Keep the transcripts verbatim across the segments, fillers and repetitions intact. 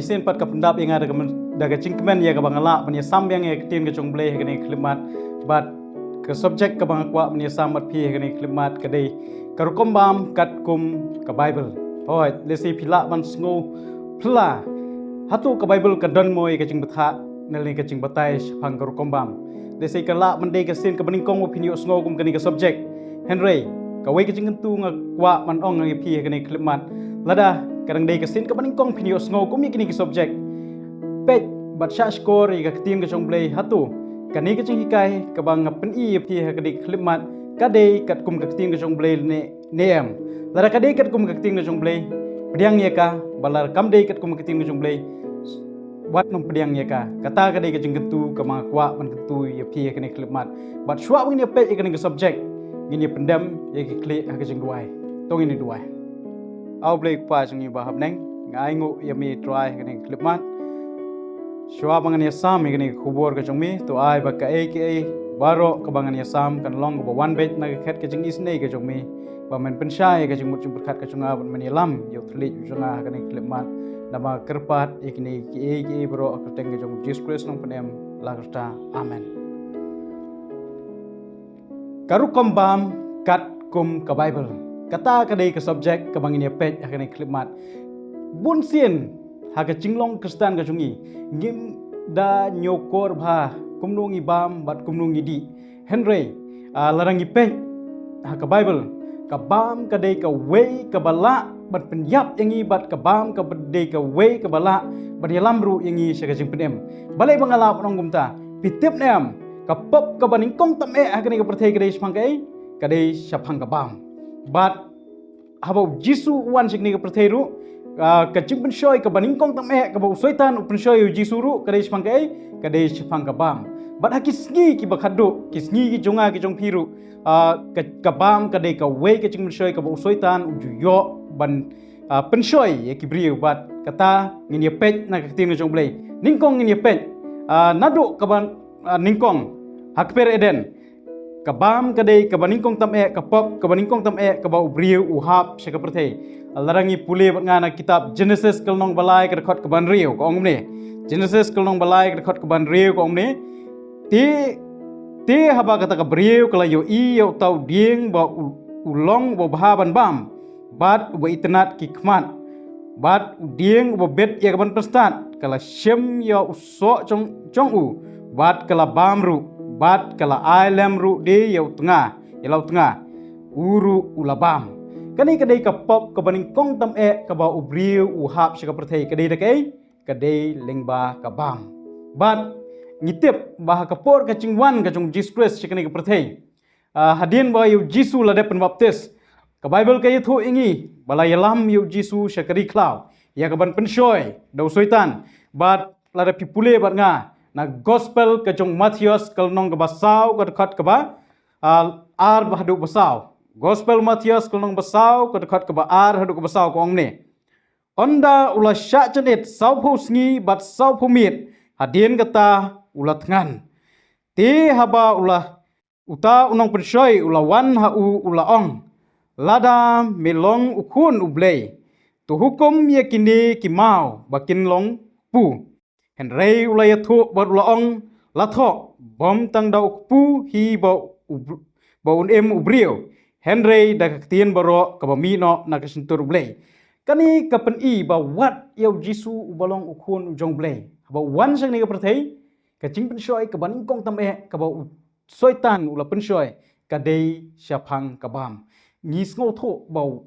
Sien pat ka pyndap ïa nga da ka men-, da ka jingkmen ïa kaba nga lah ban ïasam biang ïa ka ktien ka jong U Blei ha kane ka khyllipmat. Bad ka subject kaba nga kwah ban ïasam bad phi ha kane ka khyllipmat ka dei ka rukom bam katkum ka Baibl. Hooid, lehse phi lah ban sngew phylla, hato ka Baibl ka don mo ïa ka jingbthah ne ka jingbatai shaphang ka rukom bam. Lehse ka lah ban dei ka sien kaba nyngkong ba phin ïohsngew kum kane ka subject. Hynrei kawei ka jingkyntu nga kwah ban ong ïa phi ha kane ka khyllipmat, lada ka dang dei ka sien kaba nyngkong phin ïohsngew kum ïa kane ka subject, peit bad shahshkor ïa ka ktien ka jong U Blei, hato kane ka jinghikai kaba nga pyni ïa phi ha kane ka khyllipmat ka dei katkum ka ktien ka jong U Blei ne, ne em. Lada ka dei katkum ka ktien ka jong U Blei, pdiang ïa ka. Bad lada kam dei katkum ka ktien ka jong U Blei, wat nym pdiang ïa ka. Kata ka dei ka jingkyntu kaba nga kwah ban kyntu ïa phi ha kane ka khyllipmat. Bad shuwa ba ngin ïa peit ïa kane ka subject, ngin ïa pyndem ïa ki khlieh ha ka jingduwai. To ngin ïa duwai. A U Blei Kpa jong ngi ba ha bneng, nga ainguh ïa me Trai ha kane ka khyllipmat. Shuwa ba ngan ïasam ïa kane ka khubor ka jong me, to ai ba kaei kaei baroh kaba ngan ïasam kan long kaba wan beit na ka khet ka jingisynei ka jong me, ba men pynshai ïa ka jingmut jingpyrkhat ka jong nga bad men ïalam ïa u thylliej u jong nga ha kane ka khyllipmat. Namar kyrpad ïa kine kiei kiei baroh ha ka kyrteng ka jong U Jisu Khrist Nongpynim la ka rta. Amen. Ka rukom bam katkum ka Baibl. Kata ka dei ka subject kaba ngin ïa peit ha kane ka khyllipmat. Bun sien ha ka jinglong Khristan ka jong ngi, ngim da ñiewkor bha kumno ngi bam bad kumno ngi dih. Hynrei, ah, lada ngi peit ha ka Baibl, ka bam ka dei kawei kaba lah ban pynïap ïa ngi bad ka bam ka dei kawei kaba lah ban ïalam ruh ïa ngi sha ka jingpynim. Balei ba nga lah ban ong kumta? Phi tip ne em, ka pop kaba nyngkong tam eh ha kane ka pyrthei ka dei shaphang kaei? Ka dei shaphang ka bam. Bad haba U Jisu u wan sha kane ka pyrthei ruh, ah, ka jingpynshoi kaba nyngkong tam eh kaba u Soitan u pynshoi ïa U Jisu ruh ka dei shaphang kaei? Ka dei shaphang ka bam. Bad ha ki sngi kiba khatduh, ki sngi ki jong nga ki jong phi ruh, ah, ka, ka bam ka dei kawei ka jingpynshoi kaba u Soitan u ju ïoh ban, ah, pynshoi ïa ki briew. Bad kata ngin ïa peit na ka ktien ka jong U Blei. Nyngkong ngin ïa peit, ah, naduh kaba, ah, nyngkong ha kper Eden. Ka bam ka dei kaba nyngkong tam eh, ka pop kaba nyngkong tam eh kaba u briew u hap sha ka pyrthei. Lada ngi pule bad nga na kitab Genesis ka lynnong ba lai ka dkhot kaba hynriew ka ong kumne. Genesis ka lynnong ba lai ka dkhot kaba hynriew ka ong kumne. Te, te haba kata ka briew ka la ïohi ïa uta u dieng ba u, u long uba bha ban bam, bad uba itynnad ki khmat, bad u dieng uba bit ïa kaban pynstad, ka la shim ïa u soh jong, jong u, bad ka la bam ruh, bad ka la ai lem ruh de ïa u tnga, ïa la u tnga, u ruh u la bam. Kane ka dei ka pop kaba nyngkong tam eh kaba u briew u hap sha ka pyrthei, ka dei da kaei? Ka dei lyngba ka bam. Bad ngi tip ba ha ka por ka jingwan ka jong U Jisu Khrist sha kane ka pyrthei, ah, hadien ba ïa U Jisu la dep pynbaptis, ka Baibl ka ïathuh ïa ngi ba la ïalam ïa U Jisu sha ka ri khlaw ïa kaban pynshoi da u Soitan. Bad lada phi pule bad nga na Gospel ka jong u Mathaios ka lynnong kaba saw ka dkhot kaba, ah, ar haduh ba saw. Gospel Mathaios ka lynnong ba saw ka dkhot kaba ar haduh kaba saw ka ong kumne. Ynda u la shah jynit sawphew sngi bad sawphew miet, hadien kata u la thngan. Te haba u la, uta u nongpynshoi u la wan ha u, u la ong, lada me long u Khun U Blei, to hukum ïa kine ki maw ba kin long kpu. Hynrei u la ïathuh bad u la ong, la thoh, bym tang da u kpu hi ba u br-, ba un im u briew, hynrei da ka ktien baroh kaba mih noh na ka shyntur U Blei. Kane ka pyni ba wat ïa U Jisu uba long u Khun u jong U Blei, haba u wan sha kane ka pyrthei, ka jingpynshoi kaba nyngkong tam eh kaba u Soitan u la pynshoi ka dei shaphang ka bam. Ngi sngewthuh ba u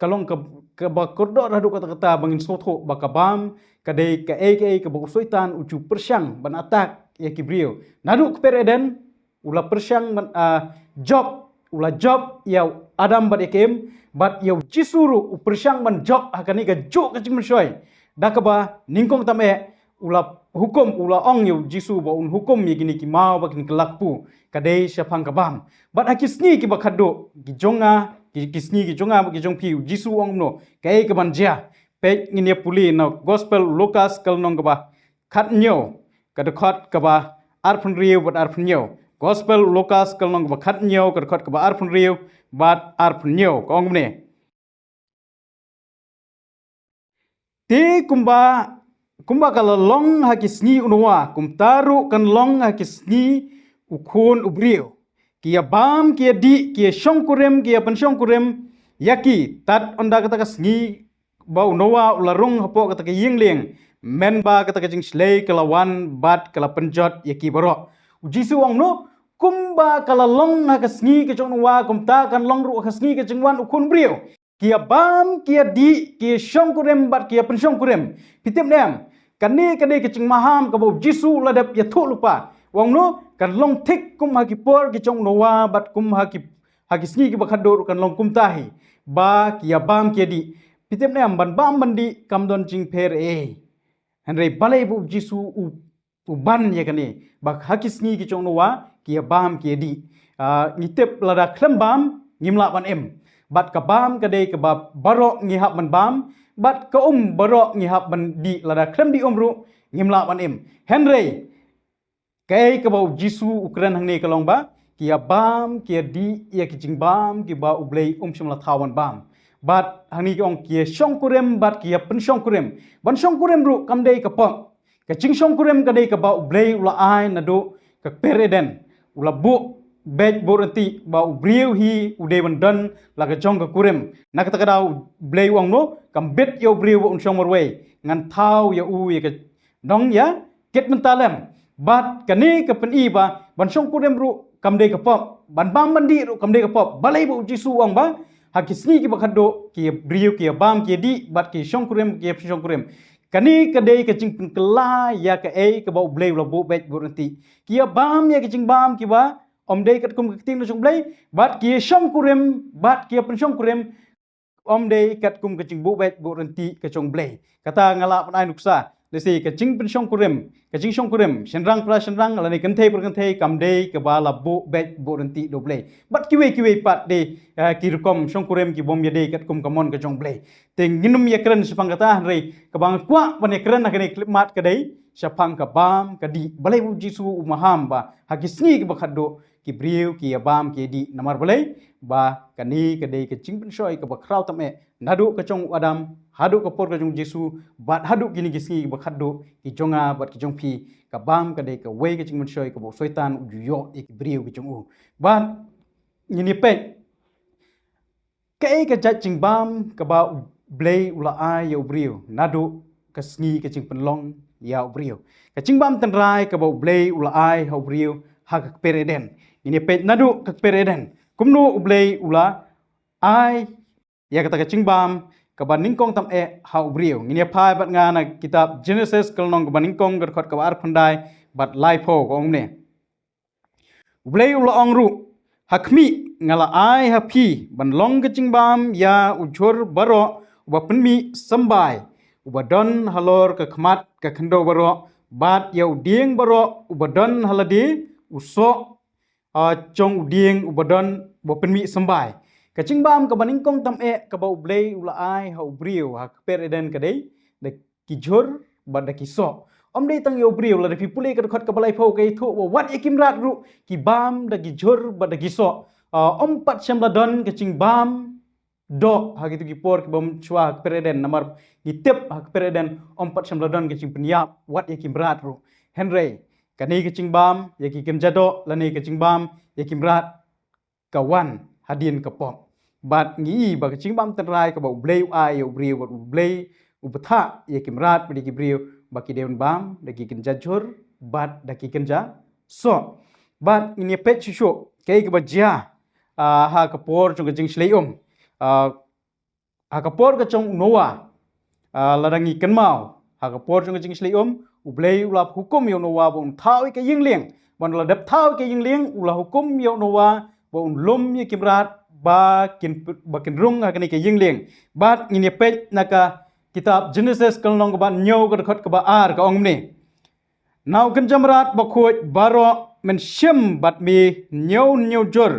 ka long ka, kaba kordor haduh katta katta ba ngin sngewthuh ba ka bam ka dei kaei kaei kaba u Soitan u ju pyrshang ban attack ïa ki briew. Naduh kper Eden u la pyrshang ban, ah, jop, u la jop ïa u Adam bad ïa ka Im, bad ïa U Jisu ruh u pyrshang ban jop ha kane kajuh ka jingpynshoi. Da kaba nyngkong tam eh u la hukum, u la ong ïa U Jisu ba un hukum ïa kine ki maw ba kin kylla kpu, ka dei shaphang ka bam. Bad ha ki sngi kiba khatduh, ki jong nga, ki, ki sngi ki jong nga bad ki jong phi, U Jisu u ong kumno, kaei kaban jia. Peit ngin ïa pule na Gospel Lukas ka lynnong kaba khathynñiew ka dkhot kaba arphew hynriew bad arphew hynñiew. Gospel Lukas ka lynnong kaba khathynñiew ka dkhot kaba arphew hynriew bad arphew hynñiew ka ong kumne. Te kumba Kumba ka la long ha ki sngi u Noah, kumta ruh kan long ha ki sngi u Khun u Briew. Ki ïa bam, ki ïa dih, ki ïa shongkurim, ki ïa pynshongkurim ïa ki, tad ynda kata ka sngi ba u Noah u la rung hapoh kata ka ïing lieng, mynba kata ka jingshlei ka la wan bad ka la pynjot ïa ki baroh. U Jisu u ong noh, kumba ka la long ha ka sngi ka jong u Noah, kumta kan long ruh ha ka sngi ka jingwan u Khun Briew. Ki ïa bam, ki ïa dih, ki ïa shongkurim bad ki ïa pynshongkurim. Phi tip ne em, kane ka dei ka jingmaham kaba u Jisu u la dep ïathuh lypa. U ong noh, kan long thik kum ha ki por ki jong u Noah bad kum ha ki, ha ki sngi kiba khatduh ruh kan long kumta hi. Ba ki ïa bam, ki ïa dih. Phi tip ne em, ban bam ban dih kam don jingpher ei. Hynrei balei ba u Jisu u, u ban ïa kane? Ba ha ki sngi ki jong u Noah ki ïa bam, ki ïa dih. Ah, ngi tip lada khlem bam ngim lah ban im. Bad ka bam ka dei kaba baroh ngi hap ban bam, bad ka um baroh ngi hap ban dih, lada khlem dih um ruh ngim lah ban im. Hynrei kaei kaba u Jisu u kren hangne ka long ba ki ïa bam, ki ïa dih ïa ki jingbam kiba U Blei um shym la thaw ban bam. Bad hangne ki ong ki ïa shongkurim bad ki ïa pynshongkurim. Ban shongkurim ruh kam dei ka pop. Ka jingshongkurim ka dei kaba U Blei u la ai naduh ka kper Eden. U la buh beit buh ryntih ba u briew hi u dei ban don la ka jong ka kurim. Na kata ka daw U Blei u ong noh, kam bit ïa u briew ba un shong marwei, ngan thaw ïa u ïa ka nongïakit bynta lem. Bad kane ka pyni ba ban shongkurim ruh kam dei ka pop, ban bam ban dih ruh kam dei ka pop. Balei ba u Jisu u ong ba ha ki sngi kiba khatduh ki briew ki ïa bam, ki ïa dih, bad ki shongkurim ki ïa shongkurim? Kane ka dei ka jingpynkylla ïa kaei kaba U Blei u la buh beit buh ryntih. Ki ïa bam ïa ka jingbam kiba ym dei katkum ka ktien ka jong U Blei, bad ki ïa shongkurim bad ki ïa pynshongkurim ym dei katkum ka jingbuh beit buh ryntih ka jong U Blei. Kata nga lah ban ai nuksa, lehse ka jingpynshongkurim, ka jingshongkurim shynrang para shynrang lane kynthei para kynthei kam dei kaba la buh beit buh ryntih da U Blei. Bad kiwei kiwei pat de, eh, ki rukom shongkurim ki bym ïadei katkum ka mon ka jong U Blei. Te ngin ym ïakren shaphang kata, hynrei kaba nga kwah ban ïakren ha kane ka khyllipmat ka dei shaphang ka bam ka dih. Balei u Jisu u maham ba ha ki sngi kiba khatduh ki briew ki ïa bam ki ïa dih? Namar balei? Ba kane ka dei ka jingpynshoi kaba khraw tam eh, naduh ka jong u Adam haduh ka por ka jong u Jisu, bad haduh kine ki sngi kiba khatduh ki jong nga bad ki jong phi. Ka bam ka dei kawei ka jingpynshoi kaba u Soitan u ju ïoh ïa ki briew ki jong u. Bad ngin ïa peit kaei ka jait jingbam kaba U Blei u la ai ïa u briew naduh ka sngi ka jingpynlong ïa u briew. Ka jingbam tynrai kaba U Blei u la ai ha u briew ha ka kper Eden. Ngin ïa peit naduh ka kper Eden kumno U Blei u la ai ïa kata ka jingbam kaba nyngkong tam eh ha u briew. Ngin ïa phai bad nga na kitab Genesis ka lynnong kaba nyngkong ka dkhot kaba arphew khyndai bad laiphew, ka ong kumne. U Blei u la ong ruh, ha khmih nga la ai ha phi ban long ka jingbam ïa u jhur baroh uba pynmih symbai, uba don halor ka khmat ka khyndew baroh, bad ïa u dieng baroh uba don ha lade, u soh, ah, jong u dieng uba don, uba pynmih symbai. Ka jingbam kaba nyngkong tam eh kaba U Blei u la ai ha u briew ha kper Eden ka dei da ki jhur bad da ki soh. Ym dei tang ïa u briew, lada phi pule ka dkhot kaba laiphew ka ïathuh ba wat ïa ki mrad ruh ki bam da ki jhur bad da ki soh. Ah, ym pat shym la don ka jingbam doh ha kito ki por ki bym shuwa ha kper Eden, namar ngi tip ha kper Eden ym pat shym la don ka jingpynïap wat ïa ki mrad ruh. Hynrei kane ka jingbam ïa ki kynja doh lane ka jingbam ïa ki mrad ka wan hadien ka pop. Bad ngi i ba ka jingbam tynrai kaba U Blei u ai ïa u briew bad U Blei u bthah ïa ki mrad bad ïa ki briew ba ki dei ban bam da ki kynja jhur bad da ki kynja soh. Bad ngin ïa peit shuh shuh kaei kaba jia, ah, ha ka por jong ka jingshlei um. Ah, ha ka por ka jong u Noah, ah, lada ngi kynmaw ha ka por jong ka jingshlei um, U Blei u la hukum ïa u Noah ba un thaw ïa ka ïing lieng. Ban la dep thaw ïa ka ïing lieng u la hukum ïa u Noah ba un lum ïa ki mrad ba kin, ba kin rung ha kane ka ïing lieng. Bad ngin ïa peit na ka kitab Genesis ka lynnong kaba hynñiew ka dkhot kaba ar, ka ong kumne. Na u kynja mrad bakhuid baroh men shim bad me hynñiew hynñiew jhur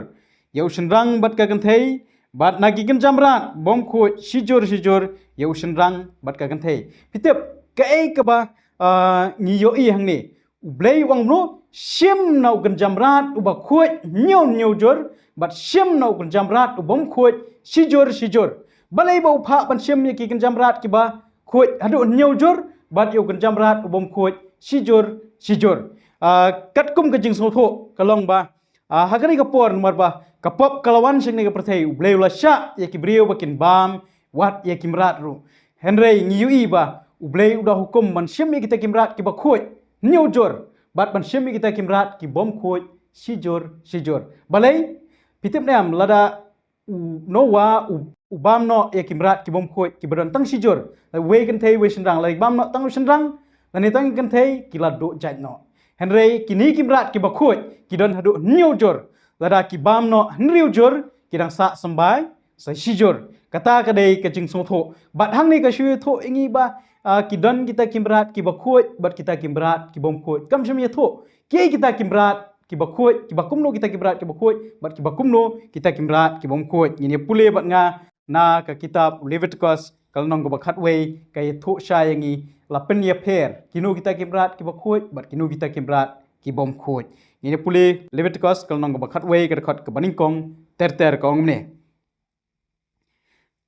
ïa u shynrang bad ka kynthei, bad na ki kynja mrad bym khuid shi jhur shi jhur ïa u shynrang bad ka kynthei. Phi tip kaei kaba, ah, ngi ïohi hangne? U Blei u ong kumno? Shim na u kynja mrad uba khuid hynñiew hynñiew jhur bad shim na u kynja mrad u bym khuid shi jhur shi jhur. Balei ba u phah ban shim ïa ki kynja mrad kiba khuid haduh hynñiew jhur bad ïa u kynja mrad u bym khuid shijur shijur. Ah, katkum ka jingsngewthuh ka long ba, ah, ha kane ka por namar ba ka pop ka la wan sha kane ka pyrthei, U Blei u la shah ïa ki briew ba kin bam wat ïa ki mrad ruh. Hynrei ngi ïohi ba U Blei u da hukum ban shim ïa kita ki mrad kiba khuid hynñiew jur bad ban shim ïa kita ki mrad ki bym khuid shijur shijur. Balei? Phi tip ne em, lada u Noah u, u bam noh ïa ki mrad ki bym khuid kiba don tang shijur, la wei kynthei wei shynrang, la bam noh tang u shynrang lane tang kynthei, ki la duh jait noh. Hynrei kine ki mrad kiba khuid ki don haduh hynñiew jur, lada ki bam noh hynriew jur ki dang sah symbai sa shijur. Kata ka dei ka jingsngewthuh. Bad hangne ka shu ïathuh ïa ngi ba, ah, ki don kita ki mrad kiba khuid bad kita ki mrad ki bym khuid. Kam shym ïathuh kiei kita ki mrad kiba khuid, kiba kumno kita ki mrad kiba khuid bad kiba kumno kita ki mrad ki bym khuid. Ngin ïa pule bad nga na ka kitab Leviticus ka lynnong kaba khatwei, ka ïathuh shai ïa ngi la pynïapher kino kita ki mrad kiba khuid bad kino kita ki mrad ki bym khuid. Ngin ïa pule Leviticus ka lynnong kaba khatwei, ka dkhot kaba nyngkong ter ter, ka ong kumne: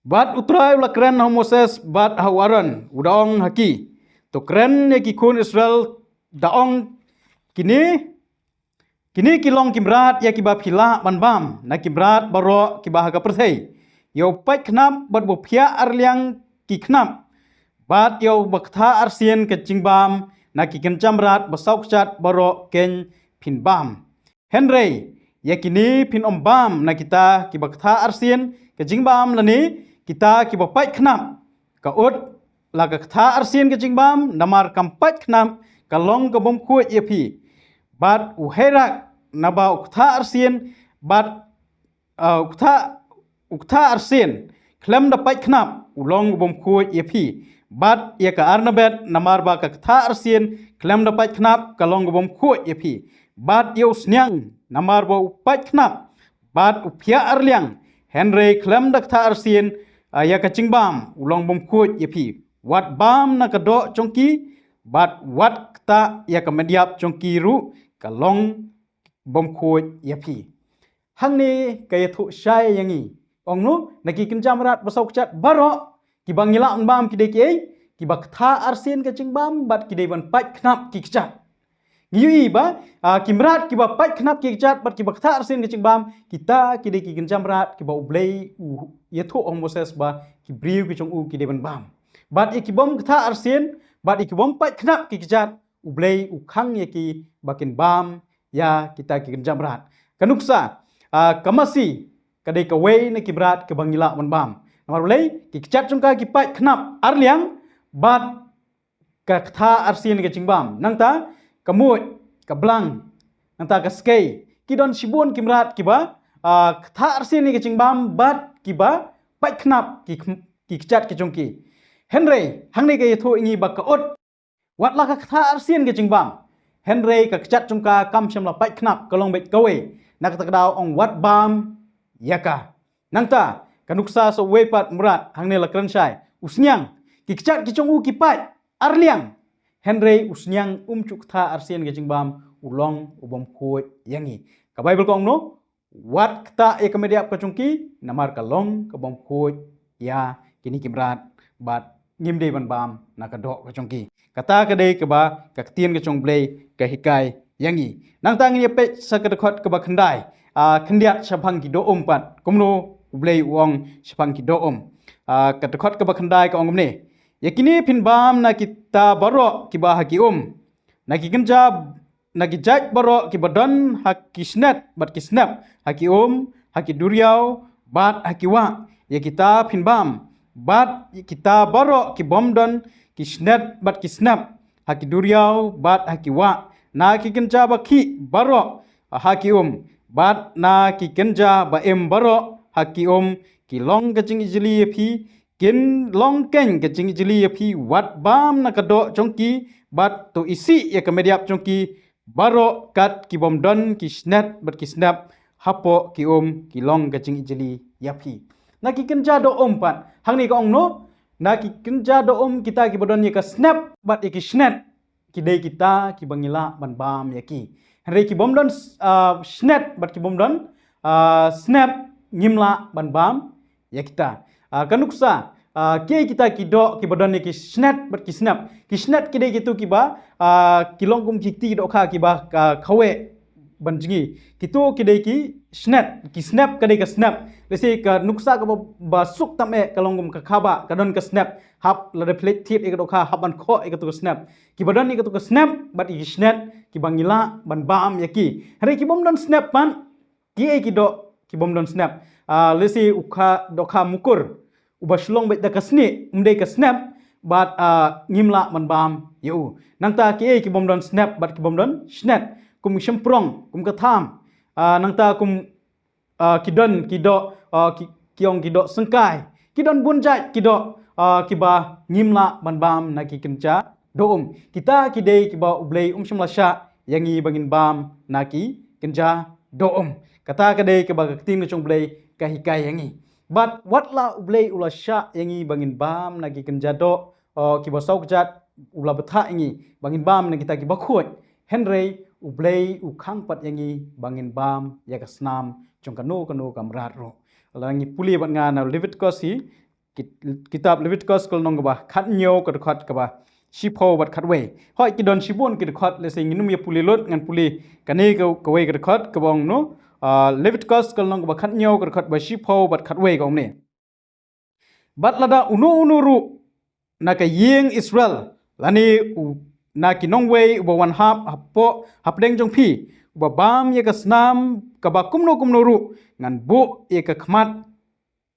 Bad U Trai u la kren ha u Moses bad ha u Aaron, u da ong ha ki: To kren ïa ki khun Israel, da ong: Kine, kine ki long ki mrad ïa kiba phi lah ban bam na ki mrad baroh kiba ha ka pyrthei: ïa u pait khnap bad u phiah arliang ki khnap, bad ïa uba kthah arsien ka jingbam. Na ki kynja mrad ba saw kjat baroh keiñ phin bam. Hynrei ïa kine phin ym bam na kita kiba kthah arsien ka jingbam lane kita kiba pait khnap. Ka ut la ka kthah arsien ka jingbam, namar kam pait khnap, ka long ka bym khuid ïa phi. Bad u heirak naba u kthah arsien, bad, ah, u kthah, u kthah arsien khlem da pait khnap, u long u bym khuid ïa phi. Bad ïa ka arnabet, namar ba ka kthah arsien khlem da pait khnap, ka long u bym khuid ïa phi. Bad ïa u sniang, namar ba u pait khnap, bad u phiah arliang, hynrei khlem da kthah arsien, ah, ïa ka jingbam, u long u bym khuid ïa phi. Wat bam na ka doh jong ki, bad wat ktah ïa ka met ïap jong ki ruh, ka long bym khuid ïa phi. Hangne ka ïathuh shai ïa ngi, ong no, na ki kynja mrad ba saw kjat baroh kiba ngi lah ban bam ki dei kiei? Kiba kthah arsien ka jingbam bad ki dei ban pait khnap ki kjat. Ngi ïohi ba, ah, ki mrad kiba pait khnap ki kjat bad kiba kthah arsien ka jingbam, kita ki dei ki kynja mrad kiba U Blei u ïathuh ha u Moses ba ki briew ki jong u ki dei ban bam. Bad ïa ki bym kthah arsien bad ïa ki bym pait khnap ki kjat, U Blei u khang ïa ki ba kin bam ïa kita ki kynja mrad. Ka nuksa, ah, ka masi ka dei kawei na ki mrad kiba ngi lah ban bam. Namar balei? Ki kjat jong ka ki pait khnap arliang bad ka kthah arsien ka jingbam. Nangta ka muid, ka blang, nangta ka skei, ki don shibun ki mrad kiba, ah, kthah arsien ka jingbam bad kiba pait khnap ki khm-, ki kjat ki jong ki. Hynrei hangne ka ïathuh ïa ngi ba ka ut, wat la ka kthah arsien ka jingbam, hynrei ka kjat jong ka kam shym la pait khnap, ka long beit kawei. Na kata ka daw ong wat bam ïa ka. Nangta ka nuksa sa uwei pat mrad hangne la kren shai, u sniang. Ki kjat ki jong u ki pait arliang, hynrei u sniang um ju kthah arsien ka jingbam, u long u bym khuid ïa ngi. Ka Baibl ka ong no, wat ktah ïa ka met ïap ka jong ki, namar ka long ka bym khuid ïa kine ki mrad, bad ngim dei ban bam na ka doh ka jong ki. Kata ka dei kaba ka ktien ka jong U Blei ka hikai ïa ngi. Nangta ngin ïa peit sa ka dkhot kaba khyndai, ah, khyndiat shaphang ki doh um pat. Kumno U Blei u ong shaphang ki doh um? Ah, ka dkhot kaba khyndai ka ong kumne: Ïa kine phin bam na kita baroh kiba ha ki um, na ki kynja, na ki jait baroh kiba don ha ki shnet bad ki snep, ha ki um, ha ki duriaw bad ha ki wah, ïa kita phin bam. Bad ïa kita baroh ki bym don ki shnet bad ki snep, ha ki duriaw bad ha ki wah, na ki kynja ba khih baroh ha ki um, bad na ki kynja ba im baroh ha ki um, ki long ka jingijli ïa phi, kin long keiñ ka jingijli ïa phi. Wat bam na ka doh jong ki, bad to isih ïa ka met ïap jong ki baroh, kat ki bym don ki shnet bad ki snep hapoh ki um, ki long ka jingijli ïa phi. Na ki kynja doh um pat, hangne ka ong no, na ki kynja doh um, kita kiba don ïa ka snep bad ïa ki shnet, ki dei kita kiba ngi lah ban bam ïa ki. Hynrei ki bym don, ah, shnet bad ki bym don, ah, snep, ngim lah ban bam ïa kita. Ah, ka nuksa, Ah, kiei kita ki doh kiba don ïa ki shnet bad ki snep? Ki shnet ki dei kito kiba, ah, ki long kum ki kti dohkha kiba, ah, khawe ban jngi. Kito ki dei ki shnet, ki snep ka dei ka snep. Lehse ka nuksa kaba, ba suk tam eh ka long kum ka khaba, ka don ka snep. Hap lada phi leit thied ïa ka dohkha, hap ban khoh ïa kato ka snep. Kiba don ïa kato ka snep bad ïa ki shnet kiba ngi lah ban bam ïa ki. Hynrei ki bym don snep pat, kiei ki doh ki bym don snep? Ah, lehse u kha, dohkha mukur, uba shlong beit da ka snieh, um dei ka snep, bad, ah, ngim lah ban bam ïa u. Nangta kiei ki bym don snep bad ki bym don shnet? Kum u shymprong, kum ka tham. Ah, nangta kum, ah, ki don ki doh, ah, ki, ki ong ki doh syngkai. Ki don bun jait ki doh, ah, kiba ngim lah ban bam na ki kynja doh um. Kita ki dei kiba U Blei um shym la shah ïa ngi ba ngin bam na ki kynja doh um. Kata ka dei kaba ka ktien ka jong U Blei ka hikai ïa ngi. Bad wat la U Blei u la shah ïa ngi ba ngin bam na ki kynja doh, o, kiba saw kjat, u la bthah ïa ngi ba ngin bam na kita kiba khuid. Hynrei U Blei u khang pat ïa ngi ba ngin bam ïa ka snam jong kano kano ka mrad ruh. Lada ngi pule bad nga na Leviticus hi, kit-, kitab Leviticus ka lynnong kaba khathynñiew, ka dkhot kaba shiphew bad khatwei. Hooid, ki don shibun ki dkhot, lehse ngin ym ïa pule lut, ngan pule kane ka, kawei ka dkhot kaba ong kumno, ah, Leviticus ka lynnong kaba khathynñiew, ka dkhot ba shiphew bad khatwei, ka ong kumne: Bad lada uno uno ruh na ka ïing Israel, lane u, na ki nongwei, uba wan hap hapoh, hapdeng jong phi, uba bam ïa ka snam kaba kumno kumno ruh, ngan buh ïa ka khmat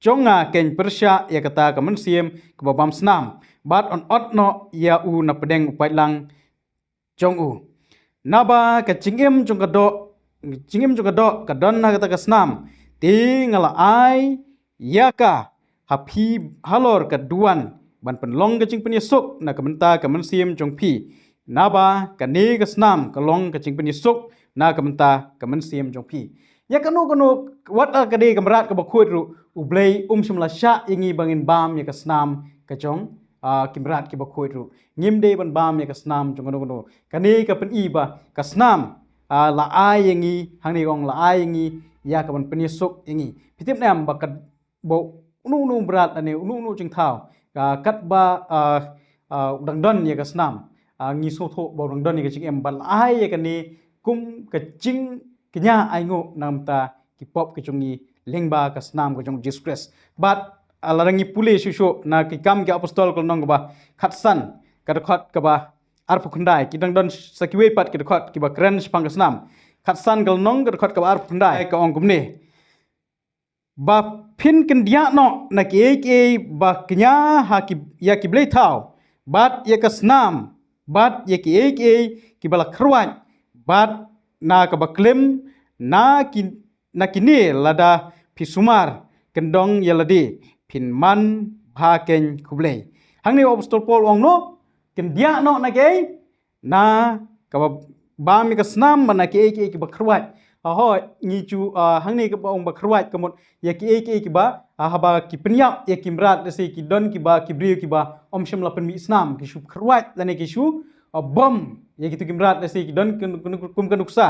jong nga keiñ pyrshah ïa kata ka mynsiem kaba bam snam, bad yn ot noh ïa u na pdeng u paidlang jong u. Naba ka jingim jong ka doh, jingim jong ka doh ka don ha kata ka snam, te nga la ai ïa ka ha phi halor ka duwan, ban pynlong ka jingpynïasuk na ka bynta ka mynsiem jong phi. Naba kane ka snam ka long ka jingpynïasuk na ka bynta ka mynsiem jong phi. Ïa kano kano, wat la ka dei ka mrad kaba khuid ruh, U Blei um shym la shah ïa ngi ba ngin bam ïa ka snam ka jong, ah, ki mrad kiba khuid ruh. Ngim dei ban bam ïa ka snam jong kano kano. Kane ka pyni ba ka snam, ah, la ai ïa ngi, hangne ka ong la ai ïa ngi ïa ka ban pynïasuk ïa ngi. Phi tip ne em ba ka, ba uno uno u mrad lane uno uno u jingthaw, ah, katba, ah, ah, u dang don ïa ka snam, ah, ngi sngewthuh ba u dang don ïa ka jingim, bad la ai ïa kane kum ka jingkñia ainguh na ka bynta ki pop ki jong ngi lyngba ka snam ka jong U Jisu Khrist. Bad, ah, lada ngi pule shuh shuh na Ki Kam ki Apostol ka lynnong kaba khatsan, ka dkhot kaba arphew khyndai, ki dang don sa kiwei pat ki dkhot kiba kren shaphang ka snam. Khatsan ka lynnong, ka dkhot kaba arphew khyndai, ka ong kumne: Ba phin kyndiah noh na kiei kiei ba kñia ha ki, ïa ki blei thaw, bad ïa ka snam, bad ïa kiei kiei kiba la khrwat, bad na kaba klim na ki, na kine lada phi sumar kyndong ïa lade, phin man bha keiñ khublei. Hangne u Apostol Paul u ong kumno, kyndiah noh na kiei, na kaba bam ïa ka snam, bad na kiei kiei kiba khrwat. Hooid, ngi ju, ah, hangne kaba ong ba khrwat ka mut ïa kiei kiei kiba, ah, haba ki pynïap ïa ki mrad, lehse ki don kiba, ki briew kiba ym shym la pynmih snam, ki shu khrwat lane ki shu, ah, bom ïa kito ki mrad, lehse ki don kum, kum, kum ka nuksa.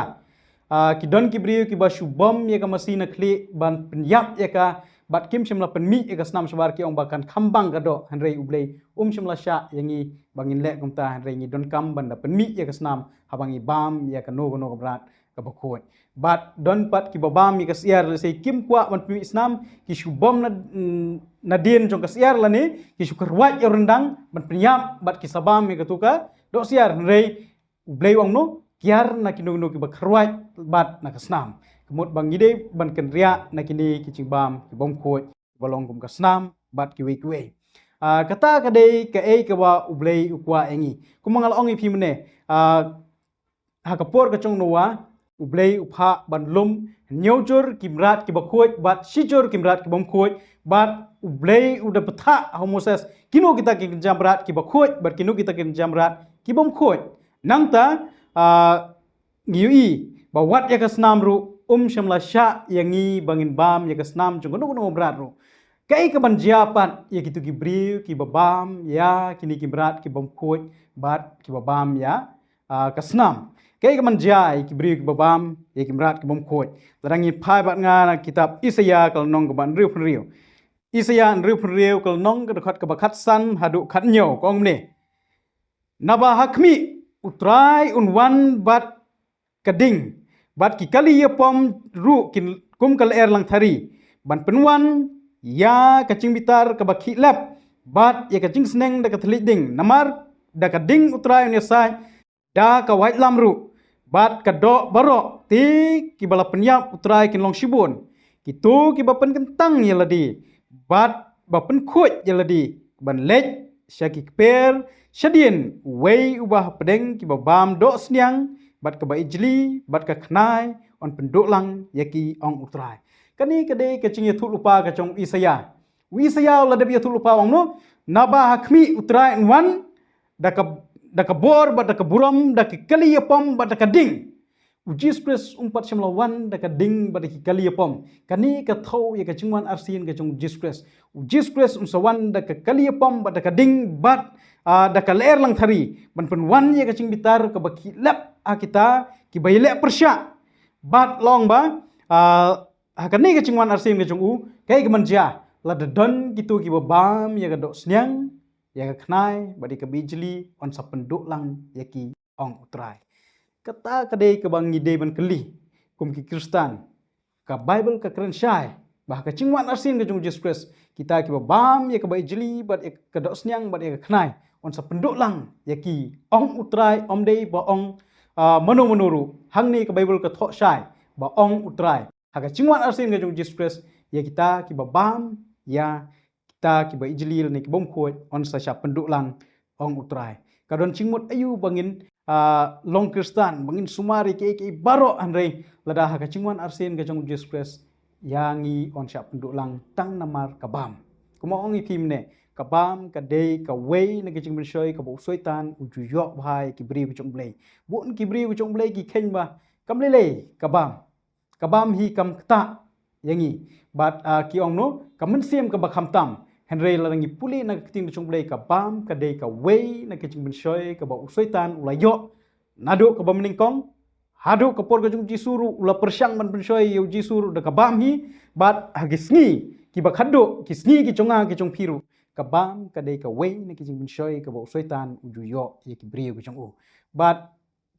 Ah, ki don ki briew kiba shu bom ïa ka masi na khlieh ban pynïap ïa ka, bad kim shym la pynmih ïa ka snam shabar, ki ong ba kan kham bang ka doh, hynrei U Blei um shym la shah ïa ngi ba ngin leh kumta, hynrei ngi donkam ban da pynmih ïa ka snam haba ngi bam ïa kano kano ka mrad kaba khuid. Bad don pat kiba bam ïa ka syiar, lehse kim kwah ban pynmih snam, ki shu bom na, mm, nadien jong ka syiar lane ki shu khrwat ïa u ryndang ban pynïap, bad ki sa bam ïa kato ka doh syiar, hynrei U Blei u ong kumno, kiar na kino kino kiba khrwat bad na ka snam. Ka mut ba ngi dei ban kynriah na kine ki jingbam ki bym khuid, kiba long kum ka snam bad kiwei kiwei. Ah, kata ka dei kaei kaba U Blei u kwah ïa ngi. Kumba nga la ong ïa phi mynne, ah, ha ka por ka jong u Noah, U Blei u phah ban lum hynñiew jur ki mrad kiba khuid bad shi jur ki mrad ki bym khuid, bad U Blei u da bthah ha u Moses kino kita ki kynja mrad kiba khuid bad kino kita ki kynja mrad ki bym khuid. Nangta, ah, ngi ïohi ba wat ïa ka snam ruh um shym la shah ïa ngi ba ngin bam ïa ka snam jong kano kano mrad ruh. Kaei kaban jia pat ïa kito ki briew kiba bam ïa kine ki mrad ki bym khuid bad kiba bam ïa, ah, ka snam? Kaei kaban jia ïa ki briew kiba bam ïa ki mrad ki bym khuid? Lada ngi phai bad nga na kitab Isaïah ka lynnong kaba hynriew phew hynriew. Isaïah hynriewphew hynriew ka lynnong ka dkhot kaba khatsan haduh khathynñiew ka ong kumne. Naba ha khmih U Trai un wan bad ka ding, bad ki kali ïapom ruh kin kum ka lyer langthari, ban pynwan ïa ka jingbitar kaba khih lep, bad ïa ka jingsneng da ka thylliej ding, namar da ka ding U Trai un ïasaid, da ka waitlam ruh, bad ka doh baroh, te kiba la pynïap U Trai kin long shibun. Kito kiba pynkyntang ïa lade, bad ba pynkhuid ïa lade, ban leit sha ki kper shadien uwei uba hapdeng kiba bam doh sniang, bad kaba ijli, bad ka khnai, yn pynduh lang ïa ki, ong U Trai. Kane ka dei ka jingïathuhlypa ka jong u Isaïah. U Isaïah u la dep ïathuhlypa u ong kumno, naba ha khmih U Trai un wan, da ka, da ka bor, bad da ka burom, da ki kali ïapom, bad da ka ding. U Jisu Khrist um pat shym la wan da ka ding bad da ki kali ïapom. Kane ka thew ïa ka jingwan arsien ka jong U Jisu Khrist. U Jisu Khrist um sa wan da ka kali ïapom bad da ka ding bad, ah, da ka lyer langthari, ban pynwan ïa ka jingbitar kaba khih lep ha kita kiba ïaleh pyrshah. Bad long ba, ah, ha kane ka jingwan arsien ka jong u, kaei kaban jia, lada don kito kiba bam ïa ka doh sniang, ïa ka khnai, bad ïa kaba ijli, yn sa pynduh lang ïa ki, ong U Trai. Kata ka dei kaba ngi dei ban kylli kum ki Khristan. Ka Baibl ka kren shai ba ha ka jingwan arsien ka jong U Jisu Khrist, kita kiba bam ïa kaba ijli, bad ïa ka doh sniang, bad ïa ka khnai, yn sa pynduh lang ïa ki, ong U Trai, ym dei ba ong, ah, mano mano ruh. Hangne ka Baibl ka thoh shai ba ong U Trai. Ha ka jingwan arsien ka jong U Jisu Khrist, ïa kita kiba bam ïa kita kiba ijli lane kibym khuid, yn sa shah pynduh lang, ong U Trai. Ka don jingmut aïu ba ngin, ah, long Khristan, ba ngin sumar ïa kiei kiei baroh, hynrei lada ha ka jingwan arsien ka jong U Jisu Khrist, ïa ngi yn shah pynduh lang tang namar ka bam. Kumba ong ïa phi mynne, ka bam ka dei kawei na ki jingpynshoi kaba u Soitan u ju ïoh bha ïa ki briew ki jong U Blei. Bun ki briew ki jong U Blei ki kheiñ ba kam lei lei ka bam. Ka bam hi kam ktah ïa ngi. Bad, ah, ki ong kumno, ka mynsiem kaba khamtam. Hynrei lada ngi pule na ka ktien ka jong U Blei, ka bam ka dei kawei na ka jingpynshoi kaba u Soitan u la ïoh naduh kaba mynnyngkong haduh ka por ka jong U Jisu ruh, u la pyrshang ban pynshoi ïa U Jisu ruh da ka bam hi. Bad ha ki sngi kiba khadduh, ki sngi ki jong nga ki jong phi ruh, ka bam ka dei kawei na ka jingpynshoi kaba u Soitan u ju ïoh ïa ki briew ki jong u. Bad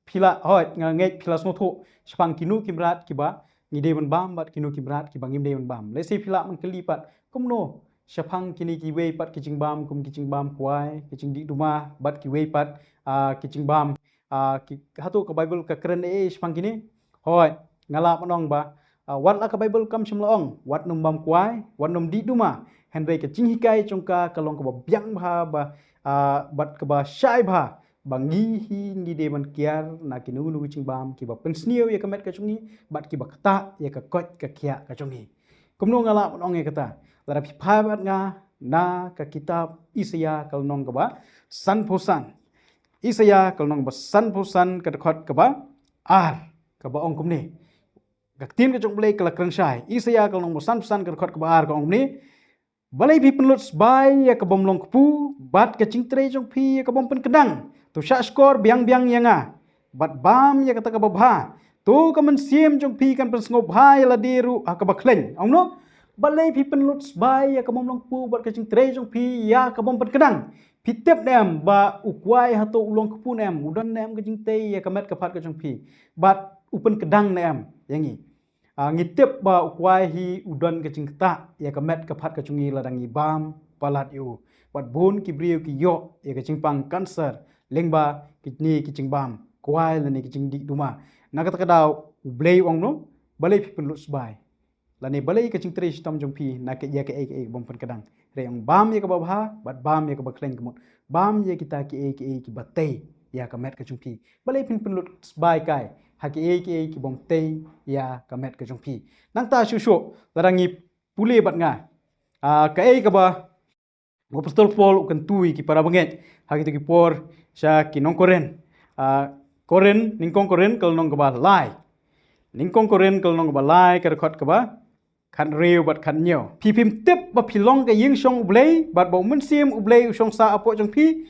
phi lah, hooid, nga ngeit phi la sngewthuh shaphang kino ki mrad kiba ngi dei ban bam bad kino ki mrad kiba ngim dei ban bam. Lehse phi lah ban kylli pat, kumno shaphang kine kiwei pat ki jingbam, kum ki jingbam kwai, ki jingdih duma, bad kiwei pat, ah, ki jingbam, ah, ki, hato ka Baibl ka kren ei shaphang kine? Hooid, nga lah ban ong ba, ah, wat la ka Baibl kam shym la ong wat nym bam kwai, wat nym dih duma, hynrei ka jinghikai jong ka ka long kaba biang bha, ba, ah, bad kaba shai bha, ba ngi hi ngi dei ban kiar na kino kino ki jingbam kiba pynsniew ïa ka met ka jong ngi bad kiba ktah ïa ka koit ka khiah ka jong ngi. Kumno nga lah ban ong ïa kata? Lada phi phai bad nga na ka kitab Isaïah ka lynnong kaba sanphew san. Isaïah ka lynnong kaba sanphew san, ka dkhot kaba ar, kaba ong kumne. Ka ktien ka jong U Blei ka la kren shai. Isaïah ka lynnong kaba sanphew san, ka dkhot kaba ar, ka ong kumne. Balei phi pynlut sbai ïa ka bym long kpu, bad ka jingtrei jong phi ïa ka bym pynkdang? To shahshkor biang biang ïa nga bad bam ïa kata kaba bha. To ka mynsiem jong phi kan pynsngewbha ïa lade ruh ha kaba khleiñ. Ong kumno? Balei phi pynlut sbai ïa ka bym long kpu bad ka jingtrei jong phi ïa ka bym pynkdang? Phi tip ne em ba u kwai hato u long kpu ne em, u don ne em ka jingtei ïa ka met ka phad ka jong phi, bad u pynkdang ne em ïa ngi? Ah, ngi tip ba u kwai hi u don ka jingktah ïa ka met ka phad ka jong ngi lada ngi bam palat ïa u. Bad bun ki briew ki ïoh ïa ka jingpang cancer lyngba kine ki jingbam kwai lane ki jingdih duma. Na kata ka daw U Blei u ong kumno? Balei phi pynlut sbai? Lane balei ka jingtrei shitom jong phi na ka, ïa kaei kaei ka bym pynkdang? Hynrei ong bam ïa kaba bha bad bam ïa kaba khleiñ ka mut. Bam ïa kita kiei kiei kiba tei ïa ka met ka jong phi. Balei phin pynlut sbai kai ha kiei kiei ki bym tei ïa ka met ka jong phi? Nangta shuh shuh lada ngi pule bad nga, ah, kaei kaba u Apostol Paul u kyntu ïa ki para bangeit ha kito ki por sha ki nong Korinth. Ah, Korinth, nyngkong Korinth ka lynnong kaba lai. Nyngkong Korinth ka lynnong kaba lai, ka dkhot kaba khathynriew bad khathynñiew. Phi phim tip ba phi long ka ïing shong U Blei, bad ba U Mynsiem U Blei u shong sah hapoh jong phi?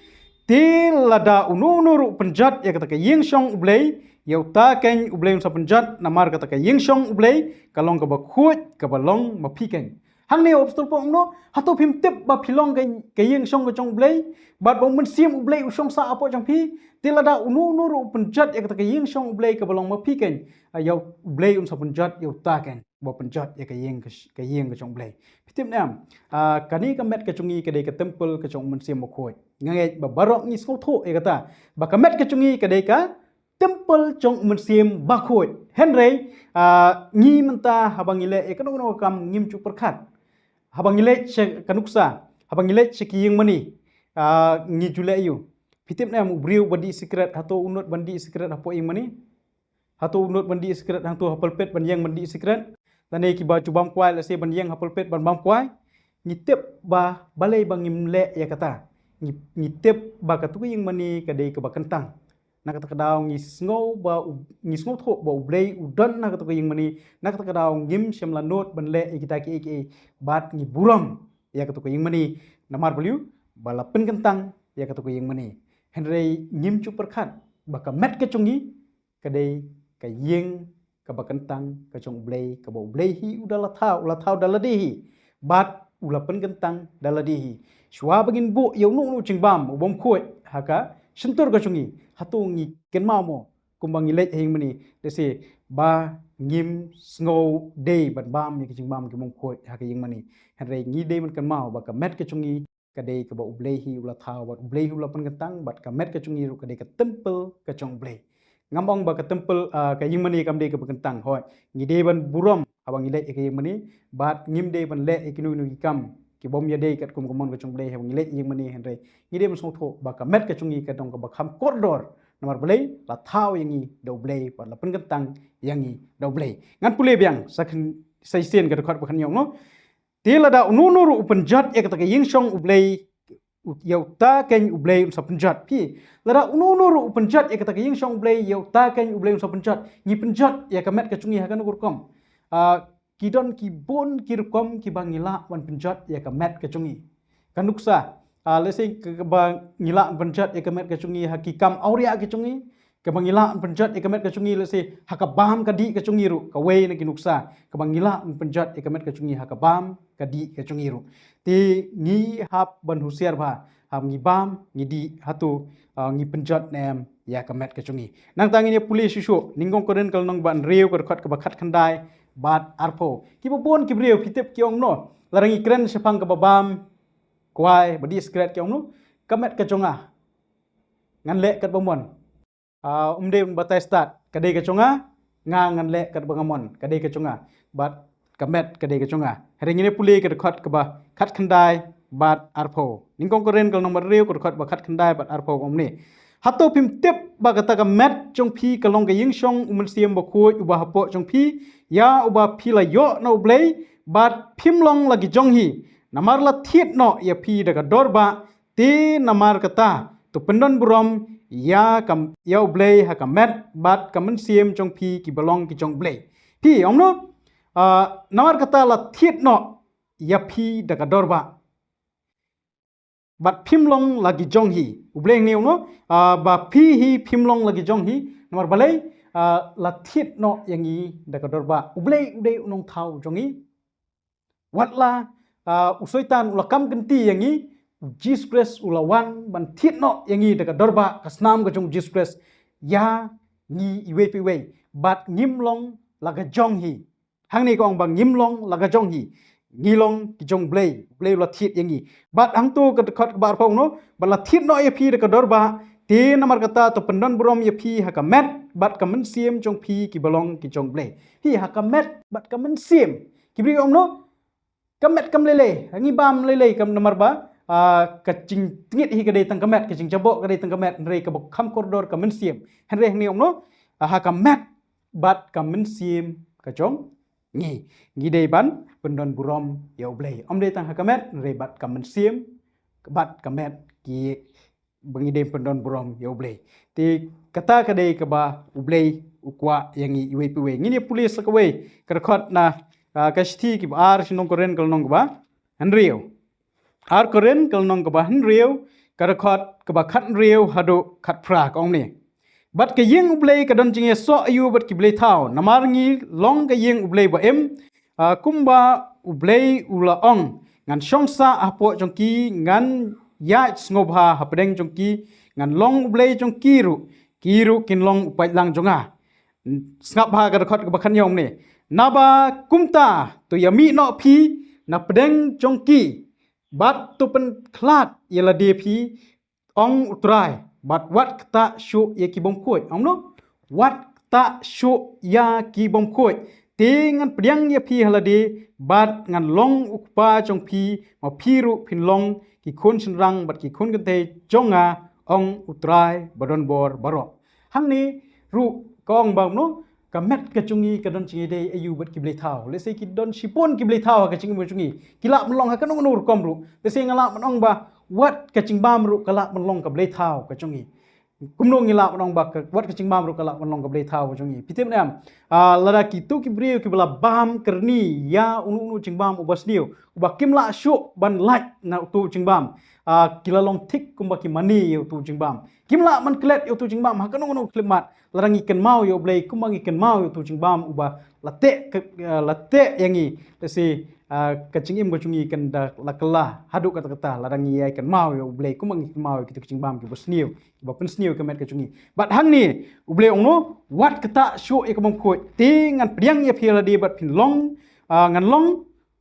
Te lada uno uno ruh u pynjot ïa kata ka ïing shong U Blei, ïa uta keiñ U Blei un sa pynjot, namar kata ka ïing shong U Blei ka long kaba khuid, kaba long ma phi keiñ. Hangne u apostol Paul u ong, hato phim tip ba phi long ka, ka ïing shong ka jong U Blei, bad ba U Mynsiem U Blei u shong sah hapoh jong phi? Te lada uno uno ruh u pynjot ïa kata ka ïing shong U Blei kaba long ma phi keiñ, ah, ïa U Blei un sa pynjot ïa uta keiñ ba pynjot ïa ka ïing ka, ka ïing ka jong U Blei. Phi tip ne em, ah, kane ka met ka jong ngi ka dei ka temple ka jong U Mynsiem Bakhuid. Nga ngeit ba baroh ngi sngewthuh ïa kata, ba ka met ka jong ngi ka dei ka temple jong U Mynsiem Bakhuid. Hynrei, ah, ngi mynta haba ngi leh ïa kano kano ka kam ngim ju pyrkhat. Haba ngi leit sha ka nuksa, haba ngi leit sha ki ïing mane, ah, ngi ju leh aïu? Phi tip ne em, u briew ba dih sikret, hato u nud ban dih sikret hapoh ïing mane? Hato u nud ban dih sikret hangto ha pulpit, ban ïeng ban dih sikret? Lane kiba ju bam kwai, lehse ban ïeng ha pulpit ban bam kwai? Ngi tip ba balei ba ngim leh ïa kata? Ngi, ngi tip ba katu ka ïing mane ka dei kaba kyntang. Na kata ka daw ngi sngew ba u, ngi sngewthuh ba U Blei u don na katu ka ïing mane. Na kata ka daw ngim shym la nud ban leh ïa kita kiei kiei, bad ngi burom ïa katu ka ïing mane. Namar balei? Ba la pynkyntang ïa katu ka ïing mane. Hynrei ngim ju pyrkhat ba ka met ka jong ngi ka dei ka ïing kaba kyntang ka jong U Blei, kaba U Blei hi u da la thaw, u la thaw da lade hi, bad u la pynkyntang da lade hi. Shuwa ba ngin buh ïa uno uno u jingbam u bym khuid ha ka shyntur ka jong ngi, hato ngi kynmaw mo kumba ngi leit ha ïing mane, lehse ba ngim sngew dei ban bam ïa ka jingbam ki bym khuid ha ka ïing mane? Hynrei ngi dei ban kynmaw ba ka met ka jong ngi ka dei kaba U Blei hi u la thaw, bad U Blei hi u la pynkyntang, bad ka met ka jong ngi ruh ka dei ka temple ka jong U Blei. Ngam ong ba ka temple, ah, ka ïing mane kam dei kaba kyntang, hooid. Ngi dei ban burom haba ngi leit ïa ka ïing mane, bad ngim dei ban leh ïa kino kino ki kam ki bym ïadei katkum ka mon ka jong U Blei haba ngi leit ïa ka ïing mane, hynrei ngi dei ban sngewthuh ba ka met ka jong ngi ka don kaba kham kordor. Namar balei? La thaw ïa ngi da U Blei, bad la pynkyntang ïa ngi da U Blei. Ngan pule biang sa kyn-, sa shisien ka dkhot ba khatnïaw, no? Te lada uno uno ruh u pynjot ïa kata ka ïing shong U Blei, u-, ïa uta keiñ U Blei un sa pynjot. Phi, lada uno uno ruh u pynjot ïa kata ka ïing shong U Blei, ïa uta keiñ U Blei un sa pynjot. Ngi pynjot ïa ka met ka jong ngi ha kano ka rukom? Ah, ki don ki bun ki rukom kiba ngi lah ban pynjot ïa ka met ka jong ngi. Ka nuksa, ah, lehse ka, kaba ngi lah ban pynjot ïa ka met ka jong ngi ha ki kam awria ka jong ngi, kaba ngi lah ban pynjot ïa ka met ka jong ngi, lehse ha ka bam ka dih ka jong ngi ruh, kawei na ki nuksa kaba ngi lah ban pynjot ïa ka met ka jong ngi, ha ka bam ka dih ka jong ngi ruh. Te ngi hap ban husiar bha, haba ngi bam, ngi dih, hato, ah, ngi pynjot ne em ïa ka met ka jong ngi. Nangta ngin ïa pule shuh shuh, Nyngkong Korinth ka lynnong ba hynriew ka dkhot kaba khatkhyndai bad arphew. Kiba bun ki briew phi tip ki ong, no, lada ngi kren shaphang kaba bam kwai, ba dih sikret, ki ong, no, ka met ka jong nga ngan leh katba mon. Ah, um dei ban batai stad, ka dei ka jong nga, nga ngan leh katba nga mon, ka dei ka jong nga. Bad ka met ka dei ka jong nga. Hynrei ngin ïa pule ka dkhot kaba khatkhyndai bad arphew. Nyngkong Korinth ka lynnong ba hynriew ka dkhot ba khatkhyndai bad arphew, ka ong kumne: Hato phim tip ba kata ka met jong phi ka long ka ïing shong U Mynsiem Bakhuid uba hapoh jong phi, ïa uba phi la ïoh na U Blei, bad phim long la ki jong hi? Namar la thied noh ïa phi da ka dor bah, te namar kata to pyndon burom ïa ka, ïa U Blei ha ka met bad ka mynsiem jong phi kiba long ki jong U Blei. Phi, ong, no, ah, namar kata la thied noh ïa phi da ka dor bah, bad phim long la ki jong hi. U Blei hangne u ong, no, ah, ba phi hi phim long la ki jong hi. Namar balei? Ah, la thied noh ïa ngi da ka dor bah. U Blei u dei u nongthaw jong ngi. Wat la, ah, u Soitan u la kam kynti ïa ngi, u Jisu Khrist u la wan ban thied noh ïa ngi da ka dor bah, ka snam ka jong u Jisu Khrist, ïa ngi iwei pa iwei. Bad ngim long la ka jong hi. Hangne ka ong ba ngim long la ka jong hi. Ngi long ki jong U Blei, U Blei u la thied ïa ngi. Bad hangto ka dkhot kaba arphew, no, bad la thied noh ïa phi da ka dor bah, te namar kata to pyndon burom ïa phi ha ka met bad ka mynsiem jong phi kiba long ki jong U Blei. Hi, ha ka met bad ka mynsiem. Ki briew ong, no, ka met kam lei lei, ngi bam lei lei, kam namar ba, ah, ka jingtngit hi ka dei tang ka met, ka jingjaboh ka dei tang ka met, hynrei kaba kham kordor ka mynsiem. Hynrei hangne ong, no, ah, ha ka met bad ka mynsiem ka jong ngi, ngi dei ban pyndon burom ïa U Blei. Ym dei tang ha ka met, hynrei bad ka mynsiem, bad ka met, ki ba ngi dei pyndon burom ïa U Blei. Te kata ka dei kaba U Blei u kwah ïa ngi iwei pa iwei. Ngin ïa pule sa kawei ka dkhot na, ah, ka shithi kiba ar sha Nyngkong Korinth ka lynnong kaba hynriew. Ar Korinth ka lynnong kaba hynriew, ka dkhot kaba khathynriew haduh khatphra, ka ong kumne: Bad ka ïing U Blei ka don jingïasoh aïu bad ki blei thaw? Namar ngi long ka ïing U Blei ba im, Ah, kumba U Blei u la ong, ngan shong sah hapoh jong ki, ngan ïaid sngewbha hapdeng jong ki, ngan long U Blei jong ki ruh, ki ruh kin long u paidlang jong nga. Sngap ha ka dkhot kaba khatnïaw ne. Naba kumta to ïamih noh phi napdeng jong ki, bad to pynkhlad ïa lade phi, ong U Trai, bad wat ktah shuh ïa ki bymkhuid. Ong no, wat ktah shuh ïa ki bymkhuid. Te ngan pdiang ïa phi ha lade, bad ngan long U Kpa jong phi, ma phi ruh phin long ki khun shynrang bad ki khun kynthei jong nga, ong U Trai badonbor baroh. Hangne ruh ka ong ba no, ka met ka jong ngi ka don jingïadei aïu bad ki blei thaw. Lehse ki don shibun ki blei thaw ha ka jingim ka jong ngi. Ki lah ban long ha kano kano rukom ruh. Lehse nga lah ban ong ba wat ka jingbam ruh ka lah ban long ka blei thaw ka jong ngi. Kumno ngi lah ban ong ba ka, wat ka jingbam ruh ka lah ban long ka blei thaw ka jong ngi. Phi tip ne em? Ah, lada kito ki briew kiba la bam kyrni ïa uno uno jingbam uba sniew, uba kim lah shuh ban lait na uto jingbam, ah, ki la long thik kumba ki mane ïa uto jingbam. Kim lah ban klet ïa uto jingbam ha kano kano khyllipmat. Lada ngi kynmaw ïa U Blei kumba ngi kynmaw ïa uto jingbam uba la teh ka, ah, la teh ïa ngi. Lehse, ah, ka jingim ka jong ngi kan da la kylla haduh katta katta lada ngi ïai kynmaw ïa U Blei kumba ngi kynmaw ïa kito ki jingbam kiba sniew, kiba pynsniew ka met ka jong ngi. Bad hangne U Blei ong no, wat ktah shuh ïa ka bymkhuid. Te ngan pdiang ïa phi ha lade bad phin long, ah, ngan long,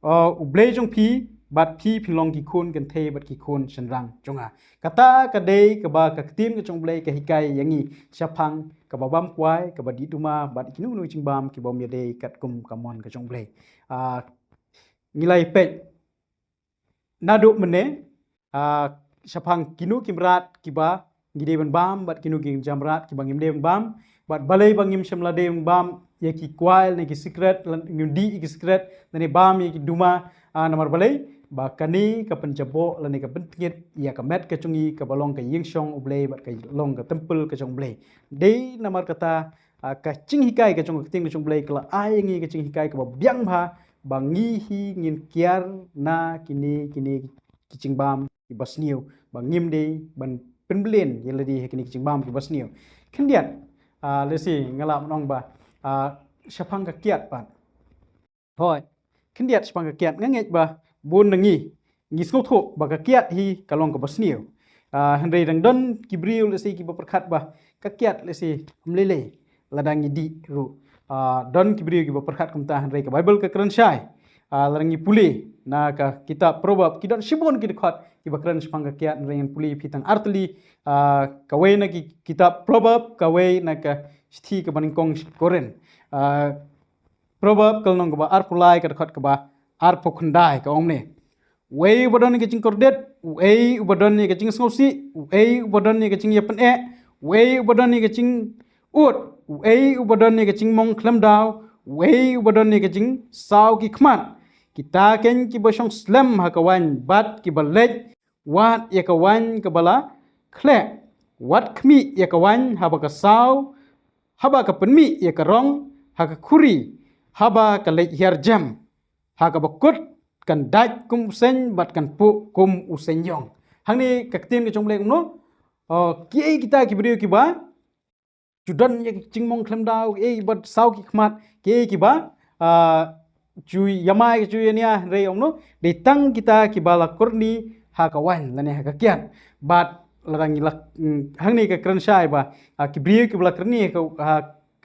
ah, U Blei jong phi, bad phi phin long ki khun kynthei bad ki khun shynrang jong nga. Kata ka dei kaba ka ktien ka jong U Blei ka hikai ïa ngi shaphang kaba bam kwai, kaba dih duma, bad kino kino jingbam kiba ym ïadei katkum ka mon ka jong U Blei. Ah, ngi la ïa peit naduh mynne, ah, shaphang kino ki mrad kiba ngi dei ban bam, bad kino ki jamrad kiba ngim dei ban bam, bad balei ba ngim shym la dei ban bam ïa ki kwai lane ki sikret, lane ngim dih ïa ki sikret, lane bam ïa ki duma, ah, namar balei ba kane ka pynjaboh lane ka pyntngit ïa ka met ka jong ngi kaba long ka ïingshong U Blei bad ka long ka templ ka jong U Blei. Dei namar kata, ah, ka jinghikai ka jong ka ktien ka jong U Blei ka la ai ïa ngi ka jinghikai kaba biang bha, ba ngi hi ngin kiar na kine, kine ki jingbam kiba sniew, ba ngim dei ban pynbylliñ ïa lade ha kine ki jingbam kiba sniew. Khyndiat, ah, lehse nga lah ban ong ba, ah, shaphang ka kiad pat. Hooid, khyndiat shaphang ka kiad, nga ngeit ba bun na ngi ngi sngewthuh ba ka kiad hi ka long kaba sniew. Ah, hynrei dang don ki briew lehse kiba pyrkhat ba ka kiad lehse ym lei lei lada ngi dih ruh. Ah, don ki briew kiba pyrkhat kumta, hynrei ka Baibl ka kren shai. Ah, lada ngi pule na ka kitab Proverb, ki don shibun ki dkhot kiba kren shaphang ka kiad, hynrei ngan pule ïa phi tang artylli, ah, kawei na ki kitab Proverb, kawei na ka shithi kaba nyngkong Korinth. Ah, Proverb ka lynnong kaba arphew lai ka dkhot kaba arphew khyndai ka ong ne. Uei uba don ïa ka jingkordit, uei uba don ïa ka jingsngewsih, uei uba don ïa ka jingïapyneh, uei uba don ïa ka jingud, uei uba don ïa ka jingmong khlem daw, uei uba don ïa ka jingsaw ki khmat. Kita kein kiba shong slem ha ka waiñ bad kiba leit wad ïa ka waiñ kaba la khleh. Wat khmih ïa ka waiñ haba ka saw, haba ka pynmih ïa ka rong ha ka khuri, haba ka leit hiar jem, ha kaba kut kan dait kum u seng bad kan puh kum u seng ïong. Hangne ka ktien ka jong U Blei kumno? Oh, kiei kita ki briew kiba ju don ïa ki jingmong khlem daw, kiei kiba saw ki khmat, kiei kiba, ah, ju ïamai, ju ïania, hynrei ong no, dei tang kita kiba la kyrni ha ka waiñ lane ha ka kiad. Bad lada ngi la, mm, hangne ka kren shai ba, ah, ki briew kiba la kyrni ha ka, ha,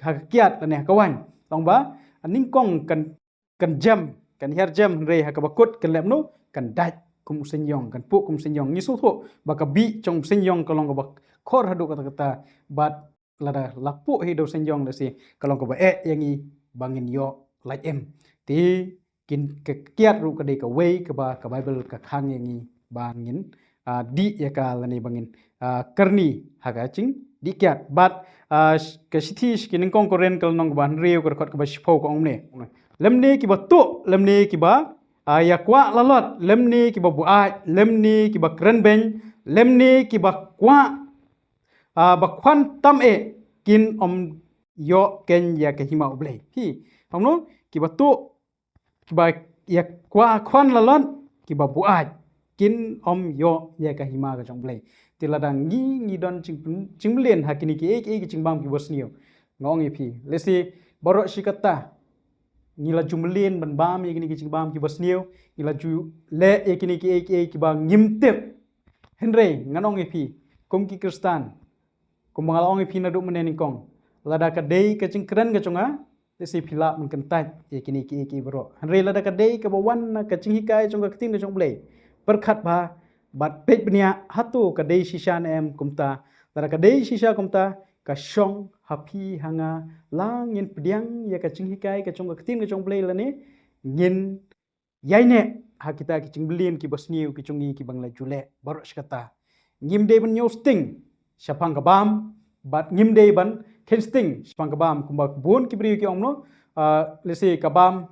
ha ka kiad lane ha ka waiñ, long ba, ah, nyngkong kan, kan jem, kan hiar jem, hynrei ha kaba kut kan leh kumno, kan dait kum u seng ïong, kan puh kum u seng ïong. Ngi sngewthuh ba ka bih jong u seng ïong ka long kaba khor haduh katta katta, bad lada la puh hi da u seng ïong lehse ka long kaba eh ïa ngi ba ngin ïoh lait im. Te kin, ka kiad ruh ka dei kawei kaba ka Baibl ka khang ïa ngi ba ngin, ah, dih ïa ka lane ba ngin, ah, kyrni ha ka jingdih kiad. Bad, ah, sh-, ka shithi sha ki nyngkong Korinth ka lynnong kaba hynriew ka dkhot kaba shiphew ka ong ne. Lymne kiba tuh, lymne kiba, ah, ïa kwah lalot, lymne kiba buaid, lymne kiba kren beiñ, lymne kiba kwah, ah, ba khwan tam eh, kin ym ïoh kein ïa ka hima U Blei. Hi, ong no, kiba tuh, kiba ïa kwah khwan lalot, kiba buaid, kin ym ïoh ïa ka hima ka jong U Blei. Te lada ngi, ngi don jing, jingmlien ha kine kiei kiei ki jingbam kiba sniew, nga ong ïa phi, lehse baroh shi katta ngi la ju mlien ban bam ïa kine ki jingbam kiba sniew, ngi la ju leh ïa kine kiei kiei kiba ngim tip. Hynrei ngan ong ïa phi, kum ki Khristan, kumba nga la ong ïa phi naduh mynne nyngkong, lada ka dei ka jingkren ka jong nga, lehse phi lah ban kyntait ïa kine kiei kiei baroh. Hynrei lada ka dei kaba wan na ka jinghikai jong ka ktien ka jong U Blei, pyrkhat bha bad peit bniah hato ka dei shisha ne em kumta. Lada ka dei shisha kumta, ka shong ha phi ha nga, la ngin pdiang ïa ka jinghikai ka jong ka ktien ka jong U Blei lane ngin ïaineh ha kita ki jingmlien kiba sniew ki jong ngi kiba ngi la ju leh baroh shi katta. Ngim dei ban ñiewsting shaphang ka bam, bad ngim dei ban kheiñsting shaphang ka bam, kumba bun ki briew ki ong, no, ah, lehse ka bam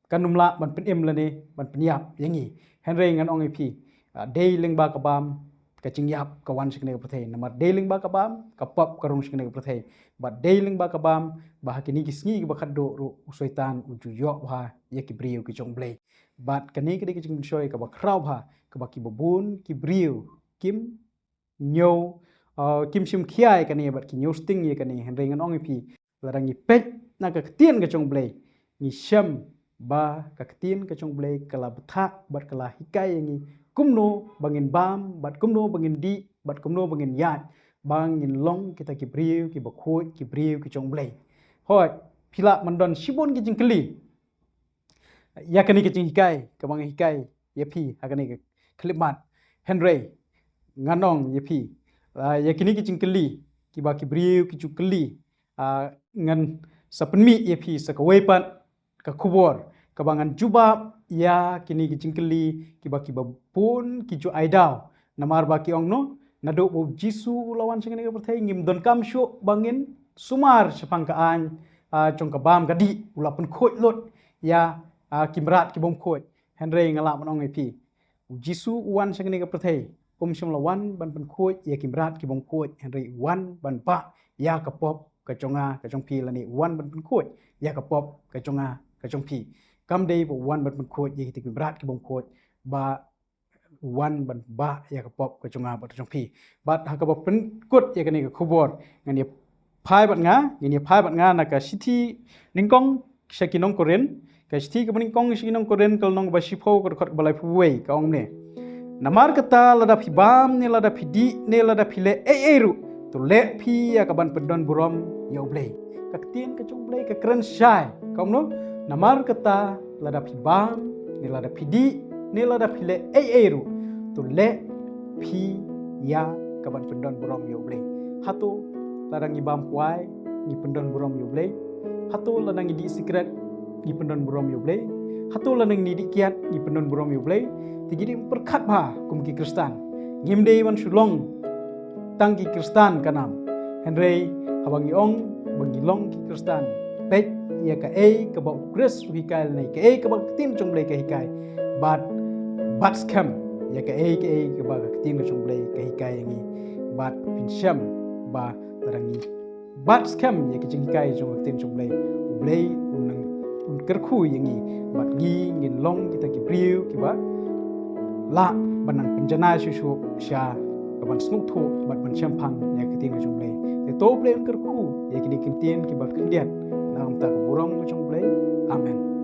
kan ym lah ban pynim lane ban pynïap ïa ngi. Hynrei ngan ong ïa phi, ah, dei lyngba ka bam ka jingïap ka wan sha kane ka pyrthei. Namar dei lyngba ka bam ka pop ka rung sha kane ka pyrthei. Bad dei lyngba ka bam ba ha kine ki sngi kiba khatduh ruh u Soitan u ju ïoh bha ïa ki briew ki jong U Blei. Bad kane ka dei ka jingpynshoi kaba khraw bha, kaba kiba bun ki briew kim ñiew, uh, kim shim khia ïa kane bad ki ñiewsting ïa kane. Hynrei ngan ong ïa phi, lada ngi peit na ka ktien ka jong U Blei, ngi shem ba ka ktien ka jong U Blei ka la bthah bad ka la hikai ïa ngi kumno ba ngin bam, bad kumno ba ngin dih, bad kumno ba ngin ïaid, ba ngin long kita ki briew kiba khuid, ki briew ki jong U Blei. Hooid, phi lah ban don shibun ki jingkylli ïa kane ka jinghikai kaba nga hikai ïa phi ha kane ka khyllipmat. Hynrei ngan ong ïa phi, ah, ïa kine ki jingkylli kiba ki briew ki ju kylli, ah, ngan sa pynmih ïa phi sa kawei pat ka khubor kaba ngan jubab ïa kine ki jingkylli kiba kiba bun ki ju ai daw. Namar ba ki ong, no, naduh ba U Jisu u la wan sha kane ka pyrthei ngim donkam shuh ba ngin sumar shaphang ka aiñ, ah, jong ka bam ka dih, u la pynkhuid lut ïa, ah, ki mrad ki bym khuid. Hynrei nga lah ban ong ïa phi, U Jisu u wan sha kane ka pyrthei um shym la wan ban pynkhuid ïa ki mrad ki bym khuid, hynrei u wan ban bah ïa ka pop ka jong nga ka jong phi, lane u wan ban pynkhuid ïa ka pop ka jong nga ka jong phi. Kam dei ba u wan ban pynkhuid ïa kita ki mrad ki bym khuid, ba u wan ban bah ïa ka pop ka jong nga bad ka jong phi. Bad ha kaba pynkut ïa kane ka khubor, ngan ïa phai bad nga, ngin ïa phai bad nga na ka shithi nyngkong sha ki nong Korinth, ka shithi kaba nyngkong sha ki nong Korinth, ka lynnong ba shiphew, ka dkhot kaba laiphew wei, ka ong ne: Namar kata, lada phi bam ne lada phi dih ne lada phi leh ei ei ruh, to leh phi ïa kaban pyndon burom ïa U Blei. Ka ktien ka jong U Blei ka kren shai, ka ong, no, namar kata, lada phi bam ne lada phi dih ne lada phi leh ei ei ruh, to leh phi ïa kaban pyndon burom ïa U Blei. Hato lada ngi bam kwai ngi pyndon burom ïa U Blei? Hato lada ngi dih sikret ngi pyndon burom ïa U Blei? Hato lada ngi dih kiad ngi pyndon burom ïa U Blei? Te ngi dei pyrkhat bha kum ki Khristan. Ngim dei ban shu long tang ki Khristan ka nam. Hynrei haba ngi ong ba ngi long ki Khristan, peit ïa kaei kaba U Khrist u hikai lane kaei kaba ka ktien jong U Blei ka hikai. Bad bat skhem ïa kaei kaei kaba ka ktien jong U Blei ka hikai ïa ngi. Bad phin shem ba lada ngi bat skhem ïa ka jinghikai jong ka ktien jong U Blei, U Blei un nang, un kyrkhu ïa ngi, bad ngi ngin long kita ki briew kiba lah ban nang pynjanai shuh shuh sha kaban sngewthuh bad ban shemphang ïa ka ktien jong U Blei. Te to U Blei un kyrkhu ïa kine ki ktien kiba khyndiat, na ka bynta ka burom ka jong U Blei. Amen.